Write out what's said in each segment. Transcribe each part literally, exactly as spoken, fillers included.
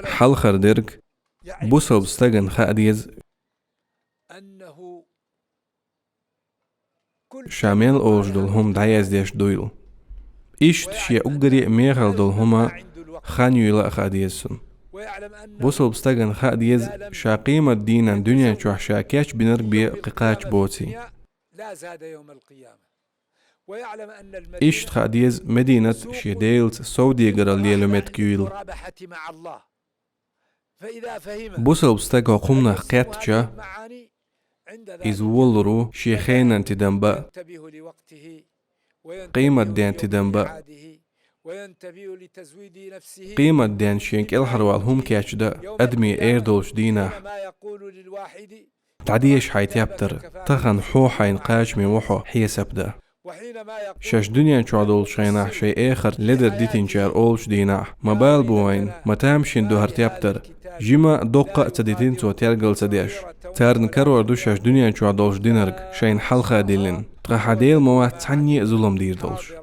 Хьалхара дерг, бусалба стагана хаа деза, ша мел олуш долу хӀума дӀаяздеш дуйла. Иштта шен уггаре а мехала долу хӀума хан юйла а хаа деза цунна. Бусалба стагана хаа деза, ша къемат дийнан дуьнен чохь ша кечбинарг бен кхин кхача боций. Иштта хаа деза, Мединат шен Делаца совдегаралла лело меттиг юйла. Бусалба стаг хӀокху хӀуманах кхеттача, иза волалур ву шен хенан тидам бан, къематден тидам бан, къематден шен кӀелхьарвала хӀума кечдан, адаме эр долчу дийнахь. ДӀадеша хьайн тептар, тахана хьо хьайна кхачаме ву хьо хьесап дан. Шаьш дуьнен чохь долчу хенахь шайн эхарт ледар дитинчара олучу дийнахь: «Ма бала бу вайн, ма тамашийна ду хӀара тептар». Жима а, доккха а ца дитина цо тергал ца деш. Царна карор ду шаьш дуьнен чохь долуш динарг, шайна хьалха диллина. Ткъа хьан Дела ма вац цхьанне а зулам дийр долуш.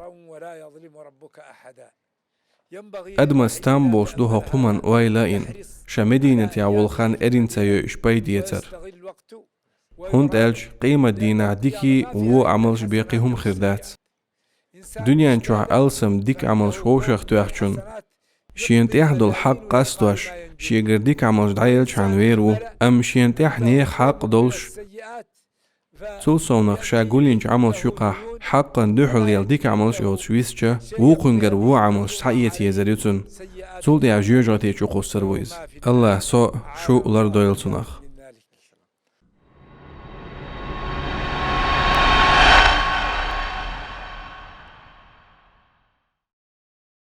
Адамас там болуш ду хӀокху хӀуманна ойла а йина, ша Мединатехь волу хан эрна ца йойуш пайда эцар. ХӀунда аьлча къемат дийнахь дикий вон Ӏамалш бен кхин хӀума хир дац. Дуьнен чохь алсам дика Ӏамалш вовшах тоьхначунна, шена тӀехь долу хьакъ къастош, шегара дика Ӏамалш дӀаелчхьана вер ву, амма шена тӀехь нехан хьакъ долуш, цул совнах ша гулйинчу Ӏамалш юкъахь хьакъан дуьхьал яла дика Ӏамалш йоцуш висча, вукхуьнгара вон Ӏамалш схьаэца езар ю цунна. Цул тӀаьхьа жоьжахати чу кхуссур ву иза. АллахӀа со а, шу а лардойла цунах.